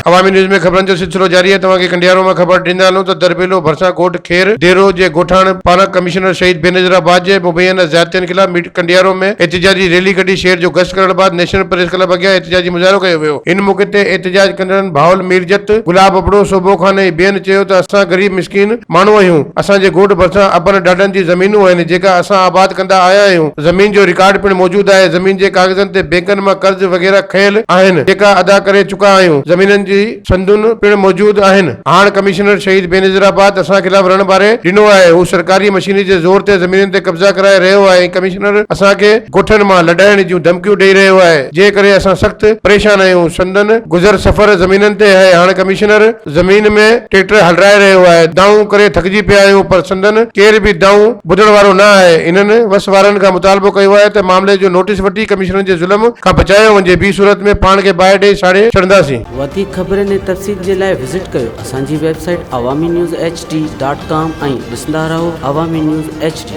عوامي news ۾ خبرن جو سلسلو جاري آهي توهان کي ڪنڊيارو مان خبر ڏيندا هلون ته درٻيلو ڀرسان ڳوٺ کير ديرو جي ڳوٺاڻن پاران ڪمشنر شهيد بينظير آباد جي مبينا زيادتين خلاف ميٽ ڪنڊيارو ۾ احتجاجي ريلي ڪڍي شهر جو گشت ڪرڻ بعد نيشنل پريس ڪلب اڳيان احتجاجي مظاهرو ڪيو ويو ان موقعي تي احتجاج ڪندڙن بهاول ميرجت، گلاب ابڙو، صوبو خان ۽ ٻين چيو ته اسان غريب مسڪين ماڻهو آهيون اسان جي ڳوٺ ڀرسان ابن ڏاڏن جي زمينون آهن جيڪا اسان آباد ڪندا آيا آهيون زمين جو رڪارڊ پڻ موجود آهي، زمين جي ڪاغذن تي بينڪن مان قرض وغيره کنيل آهن، جيڪا ادا ڪري چڪا آهيون، زمينن جي سندون پڻ موجود آهن، هاڻ ڪمشنر شهيد بينظير آباد اسان خلاف رڻ ٻاري ڏنو آهي، هو سرڪاري مشينري جي زور تي زمينن تي قبضا ڪرائي رهيو آهي ۽ ڪمشنر اسان کي ڳوٺن مان لڏائڻ جون ڌمڪيون ڏئي رهيو آهي، جنهن ڪري اسان سخت پريشان آهيون، سندن گذر سفر زمينن تي آهي، هاڻ ڪمشنر. زمين ۾ ٽريڪٽر هلرائي رهيو آهي، دانهون ڪري ٿڪجي پيا آهيون پر سندن ڪير به دانهون ٻڌڻ وارو نه آهي، انهن وس وارن کان مطالبو ڪيو آهي ته معاملي جو نوٽيس وٺي ڪمشنرن جي ظلم کان بچايو وڃي، ٻي صورت ۾ پاڻ کي باهه ڏئي ساڙي ڇڏنداسين. وڌيڪ خبرن ۽ تفصيل جي لاء وزٽ ڪيو اسان جي website Awami news H D dot com ۽ ڏسندا رهو عوامي نيوز ايڇ ڊي.